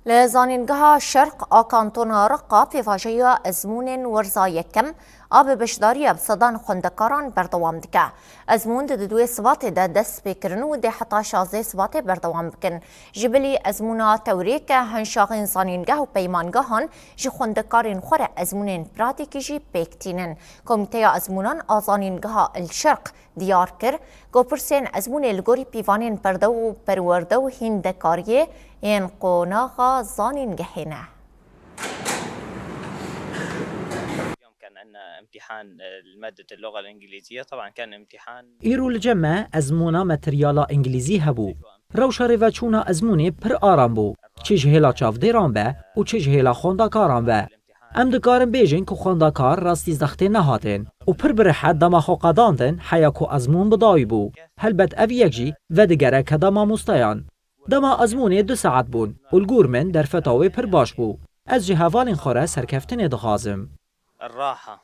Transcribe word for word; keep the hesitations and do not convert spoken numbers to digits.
Li Zanîngeha Şerq a Kantona Riqa pêvajoya ezmûnên werza yekem a bi beşdariya bi sedan xwendekaran berdewam dike. Ezmûn di dudwê sibatê de dest pê kirin û dê heta şazdeh sibatê berdewam bikin. Ji bilî ezmûna tewrê ke hinşaxên zanîngeh û peymangehan ji xwendekarên xwe re ezmûnên pratîkî jî pêk tînin. Komîteya Ezmûnan a Zanîngeha El Şerq diyar kir ku pirsên ezmûnê li gorî pîvanên perde û perwerde û hîndekariyê yên qonaxa zanîngehê ne. اليوم كان عندنا امتحان لمادة اللغة الإنجليزية، طبعا كان امتحان. Îro li cem me ezmûna materyala îngilîzî hebû. Rewşa rêveçûna ezmûnê pir aram bû, çi ji hêla çavdêran be û çi ji hêla xwendekaran be. Em dikarin bêjin ku xwendekar rastî zextê nehatin û pir bi rehet dema xwe qedandin heya ku ezmûn bi dawî bû. Helbet ev yek jî vedigere keda mamosteyan. Dema ezmûnê du saet bûn û li gor min derfeta wê pir baş bû. Ez ji hevalên xwe re serkeftinê dixwazim. الراحة.